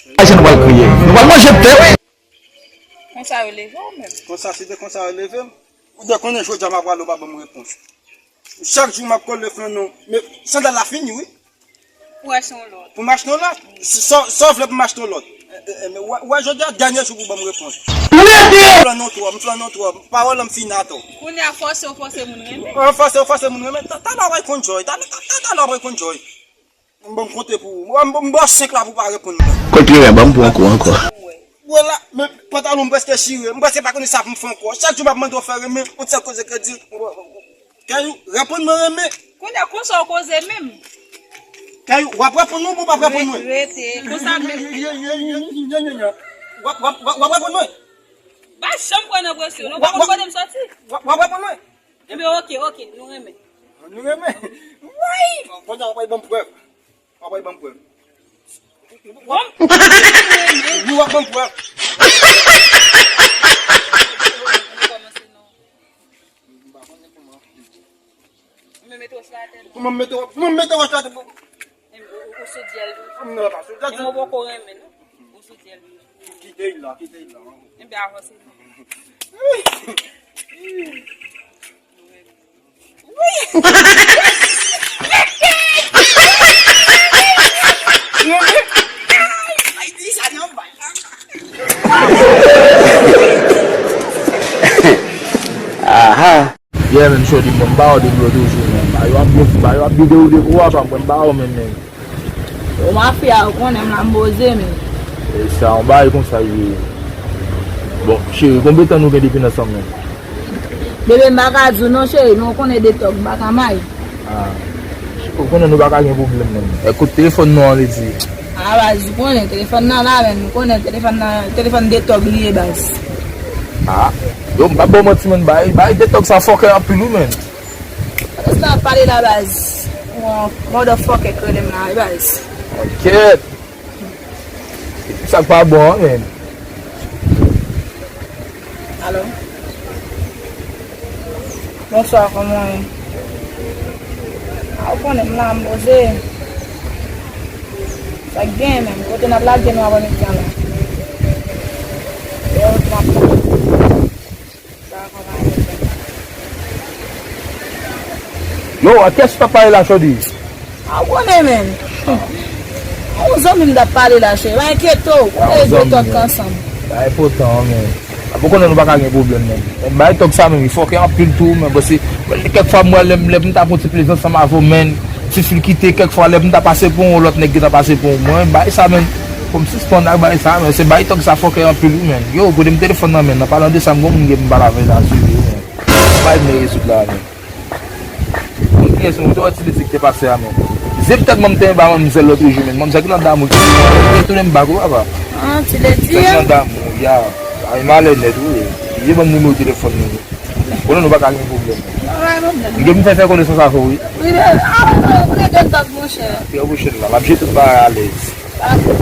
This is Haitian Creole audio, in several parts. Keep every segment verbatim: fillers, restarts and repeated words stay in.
Ajan nou pral kriye. Nou pral manje tè, wi. Konsa yo leve w menm. Konsa, se te konsa yo leve m. Ou dwe konnen jodi a m ap rale, ou pa ban m repons. Chak jou m ap kole flann ou. Men sandal la fini, wi. Pou achte yon lòt. Pou m achte yon lòt? Sa, sa w vle pou m achte yon lòt? E, e, e, men wè, wè, jodi a dènye jou pou ban m repons. M flann ou twòp, m flann ou twòp. Pawòl lan m fini atò. Kounye a fòse w fòse moun renmen. An fòse w fòse moun renmen. Ta, talè w ap konn joy. Talè, ta, ta, talè w ap konn joy. M ban m konte pou ou. M, m, m ba w senk la pou w pa reponn mwen. Kot li renmen, ban m pran kou ankò. Wè la, men pantalon m prèske chire. M prèske pa konnen sa pou m fè ankò. Chak jou m ap mande w fè renmen, yon sèl koze ke di, Kayou, reponn mwen renmen. Kounye a konsa w koze menm. Kayou, w ap reponn mwen oubyen w p ap reponn mwen? Rete, konsa menm. W ap, w ap, w ap, w ap reponn mwen? Pa janm pran nan presyon, non, w pa konn kote m soti. W ap, w ap reponn mwen? Ebyen, oke, oke, nou renmen. Nou renmen? Woy! Kounye a w ap ban m prèv. W ap ban m prèv. Bon. Wi, w ap ban m prèv. Nou kòmanse non. M pa konnen kòman. Mwen mete w sou atè non. Kòman m mete w, kòman m mete w sou atè? Ou, ou, ou sou dyèl tou. M nan pa sou dyèl. Mwen poko renmen non. Ou sou dyèl tou. Kite l la, kite l la. Enben avanse non. Aha. Yeah, men, Shorty, bon, m ba w de dlo toujou, men. Ba yo ap byen, ba yo ap byen dewoule pou w, apa, mwen, m ba w, men, men. Yo, mafya, ou konnen m la m poze, men. E sa, yon bagay konsa, ye. Bon, cheri, konbyen tan nou gen depi n ansanm, men? Bebe, m pa ka di w non, cheri, men ou konnen de tòg m pa ka may. Ah. Ou konnen nou pa ka gen pwoblèm, men. Ekout, telefòn nou an, li di. Ah, baz, ou konnen, telefòn nan la, men. Ou konnen, telefòn nan, telefòn de tòg li ye, baz. Ah. Yo, m pa ba w manti, men. Bay, bay de tòg sa fòkè anpil, wi, men. Sa w ap pale la, baz? Yon motherfucker k rele m la, wi, baz. Kèt. Sa k pa bon an, men. Alo? Bonswa, kòman w ye? A, ou konnen m la, m poze. Sa k gen, men? Kote n ap lage nou apre midi an la? Yo, kote n ap Yo, a kiyès ou t ap pale la, Shorty? A, ou konnen, men. A yon zanmi m t ap pale la, cheri. Pa enkyete w, konnen de tòg ansanm. Pa enpòtan, men. A, ou konnen nou pa ka gen pwoblèm, men. Men bay tòg sa, men, li fòkè anpil tou, men, paske, men, kèk fwa, mwen, lè m, lè m t ap yon ti plezi ansanm avè w, men, ti fi l kite, kèk fwa, lè m t ap pase pou yon lòt nèg ki t ap pase pou mwen, bay sa, men, pou m sispann ak bay sa, men, se bay tòg sa fòkè anpil, wi, men. Yo, kote m telefòn nan, men, nan palan de sa, m gon moun gen pou m pale avè l la, swiv, wi, men. Bay m rezoud la, men. Bon, kiyès ou te wè ti leti ki te pase a, men? Zip tèt manm te ba manmzèl lòt jou, men. Manmzèl ki nan damou, ki tounen m bak, wi, papa. Ah, ti leti, tèt nan damou, ya. Ay, malè nèt, wi. Li ban m nimewo telefòn li. Konnen nou pa ka gen pwoblèm. Pa gen pwoblèm. M gen pou m fè fè konesans avè w, wi. Wi, men, ah, wi, wi, wi, gen tòg, monchè. Pè bouch la, l ap jete tout bagay alèz. Pa gen.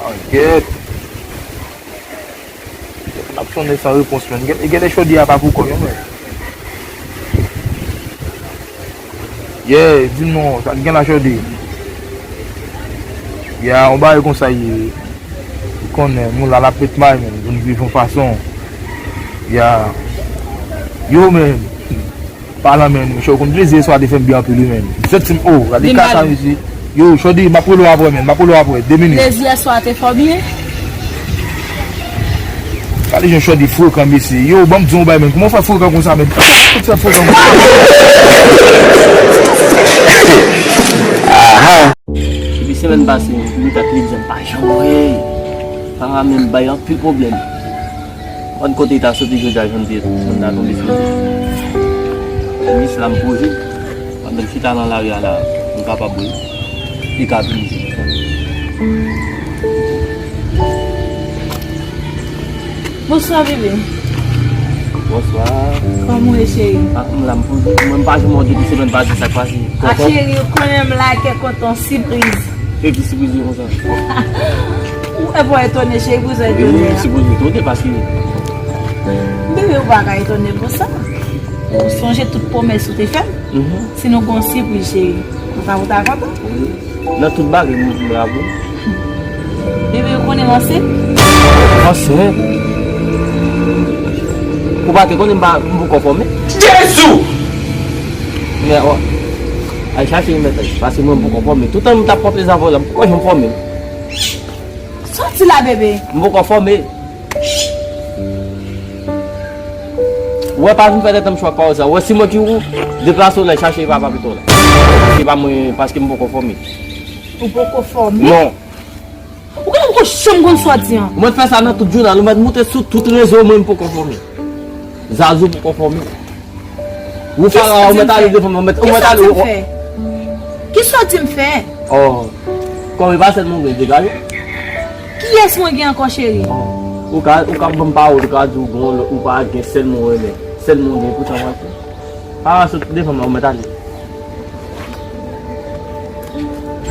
Angyèt. N ap sonnen san repons, men. Gen, gen lè Shorty a pa pou kò l, non, men. Yeah, di m non, sa k gen la, Shorty? Yeah, yon bagay konsa ye. Ou konnen, moun la, l ap met may, men. Vin viv yon fason. Yeah. Yo, men. Palan, men, monchè, ou konn plezi yè swa te fè m byen anpil, wi, men. M santi m, oh, gade kaka, mesye. Yo, Shorty, m ap rele w apre, men, m ap rele w apre, de minit. Plezi yè swa te fè w byen? Gade jan Shorty frekan, mesye. Yo, ban m di w yon bagay, men. Kòman w fè frekan konsa, men? Kòman w fè frekan konsa? Aha. Depi semèn pase, m ret ak Lidia, m pa janm wè. Sa menm bay anpil pwoblèm. Konn kote li ta soti jodi a, jan l te, jan l ta tonbe sou li. Miss la m poze, pandan m chita nan lari a la, m kapab wè li ka vini. Bonswa, bebe. Bonswa. Kòman w ye, cheri? Ah, m la, m poze. Mwen, m pa janm wè w depi semèn pase, sa k pase? Ah, cheri, ou konnen m la, kè kontan, sipriz. E ki sipriz yo konsa? Ou e pou etone, cheri, pou sa etone. Wi, sipoze etone paske. Bebe, ou pa ka etone konsa. Ou sonje tout pwomès ou te fè m? Mhm. Si nou gon sipriz, cheri, ou pa, ou ta kontan? Wi. Nan tout bagay, m, m la pou ou. Bebe, ou konnen m ansent? Ansent? Ou pa te konnen m pa, m poko fòme? Jezi! Men, o, al chache yon mèt, paske mwen m poko fòme. Toutan m t ap pòte zavò la, m poko janm fòme. Soti la, bebe. M poko fòme. Ou wè, pa vin fè tèt anm chwa pawòl sa. Ou wè, si mwen ki ou, deplase w la, chache papa pito la. Se pa mwen, paske m poko fòme. Ou poko fòme? Non. Ou konnen m poko janm konn sa w di an. Ou mèt fè sa nan tout jounal, ou mèt moute sou tout rezo, mwen m poko fòme. Zazou poko fòme. Ou fara, ou mèt ale devan mwen, ou mèt, ou mèt ale. Kisa w di m fè? Kisa w di m fè? Oh, kòm e pa sèl mwen gen degaje. Kiyès mwen gen ankò, cheri? Oh, ou ka, ou ka ban m pawòl, ou ka di w gon lòt, ou pa gen sèl mwen renmen. Sèl mwen gen pou sa mache. Fara sot devan mwen, ou mèt ale.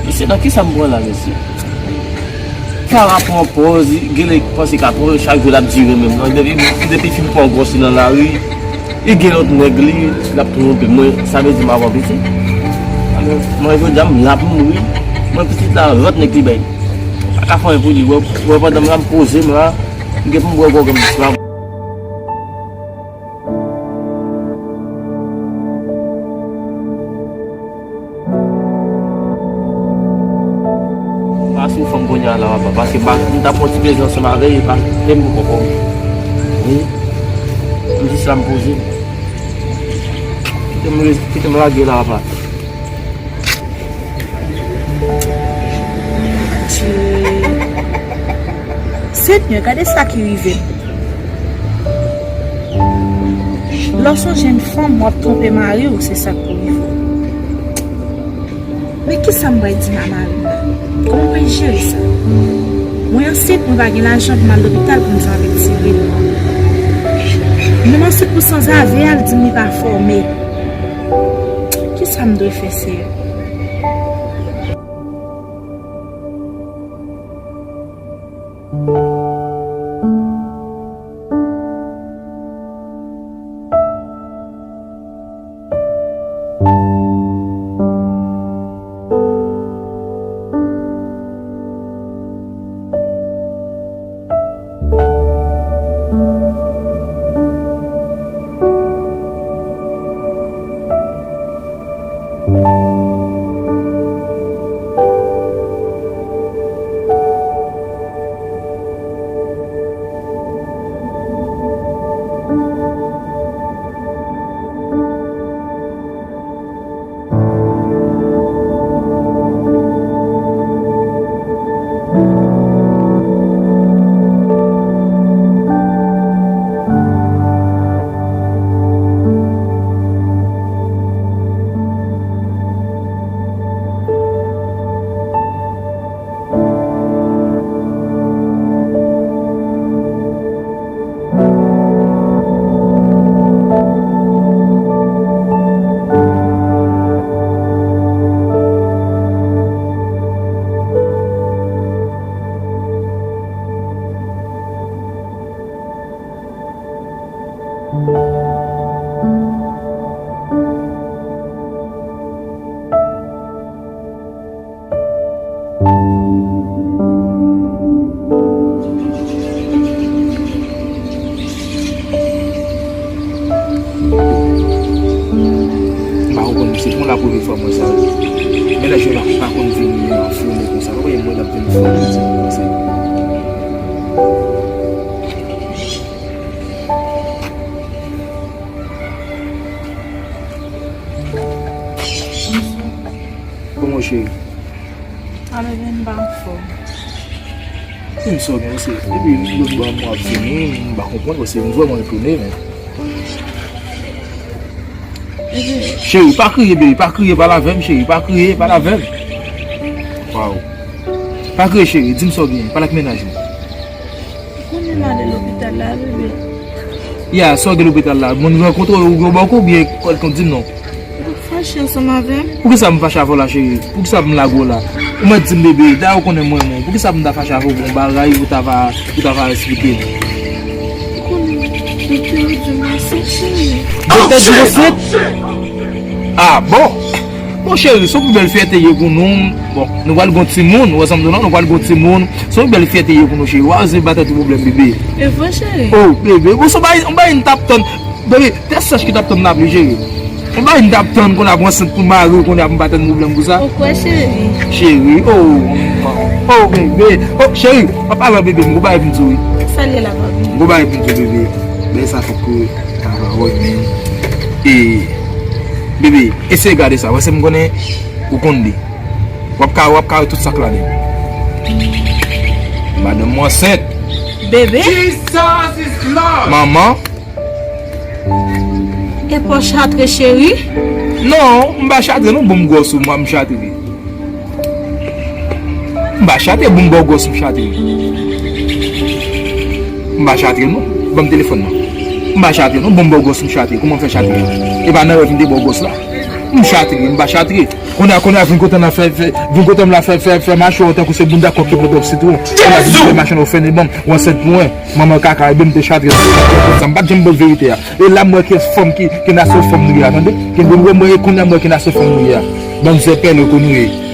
Mesye, nan kisa m pran la, mesye? Fara pran pòz, genlè panse k ap pran, chak jou l ap dire menm nan. Depi, depi fin pran gwòs li nan lari, li gen lòt nèg li, l ap twonpe mwen, sa vle di m ap anpete. Mwen, jodi a, m la pou mouri. Mwen, pitit la, lòt nèg li bay. Pa ka fè anyen pou li. Wè, wè, pandan m la, m poze m la, m gen pou m bwè gwòg an m la. Pa sou fanm kounye a la, papa, paske pa, m t ap pran ti plezi ansanm avè l, e pa, e m poko fòme. Wi. M jis la, m poze. Kite m re-, kite m lage la, papa. Senyè, gade sa ki rive m. Lè w se jenn fanm, w ap twonpe mari w, se sa k pou rive w. Men kisa m pral di mari m la? Kòman m pral jere sa? Mwen ansent, mwen pa gen lajan pou m al lopital pou m fè envestisman. Menm ansent pou sanzave a, l di m li pa fòme. Kisa m dwe fè, Seyè? M pa konprann, se pou la premye fwa m wè sa. Mennaj yo pa, pa konn vini an foli konsa. Pa konn mwen ap vin foli konsa. Kòman w, cheri? Alò, men m pa anfòm. Di m sa w gen, mesye. Depi lòt bò a mwen ap vini, m pa konprann, paske m vrèman etone, men. Cheri, pa kriye, baby, pa kriye, pale avè m, cheri, pa kriye, pale avè m. Waw. Pa kriye, cheri, di m sa w gen, pale ak mennaj ou. Ou konnen m ale lopital la, bebe. Ya, sa w gen lopital la? Moun rankontre w, yo ba w kou oubyen kòl konn di m non? Ou fache ansanm avè m? Poukisa m fache avè w la, cheri? Poukisa m lage w la? Ou mèt di m, bebe, dayè ou konnen m renmen w. Poukisa m ta fache avè w pou yon bagay ou ta va, ou ta va esplike m? Ou konnen, bebe, Doktè di m ansent? Ah, bon. Bon, cheri, se yon pi bèl fyète ye pou nou. Bon, nou pral gon timoun, ou wè sa m di w lan, nou pral gon timoun. Se yon pi bèl fyète ye pou nou, cheri. W a wè se pa tèt ou pwoblèm, bebe. E vre, cheri? Oh, bebe, bon, se yon bagay, yon bagay n t ap tann. Bebe, tè sèch ki t ap tann n ap li, cheri. Yon bagay n t ap tann, konn ap ansent pou mari w, konn ap m pa tann pwoblèm pou sa. Ou kwè, cheri? Cheri, oh, oh, bebe. Oh, cheri, an palan bebe, m gon bagay pou m di w, wi. Sa l ye la, papi? M gon bagay pou m di w, bebe. Bebe, sa fòk ou ta pa wè, men. E, bebe, eseye gade sa. Wè, se m konnen, ou konn li. W ap ka, w ap ka wè tout sa k ladan. Madanm mwen ansent. Bebe? Jesus is Lord! Manman. E pa w chatre, cheri? Non, m pa chatre, non, bon, m gwòs ou, mwen, m chatre. M pa chatre, bon, m ba w gwòs, m chatre. M pa chatre, non. Ban m telefòn nan. M pa chatre, non, bon, m ba w gwòs, m chatre. Kouman m fè chatre? E pa nan rèv m te ba w gwòs la. M chatre, m pa chatre. Kounye a, kounye a, vin kote m la fè, fè, vin kote m la fè, fè, fè machwè w tankou se bounda kòk ki pote w sitwon. Kounye a, vin fè machin w fè ne ban m, w ansent pou mwen. Manman kaka, e ben m te chatre. Sa m pa t janm ba w verite a. E la m wè ki fanm ki, ki nasyon fanm nou ye a, tande. Ki bon, mwen, mwen, e kounye a m wè ki nasyon fanm nou ye a. Bann zèpèl yo kou nou ye.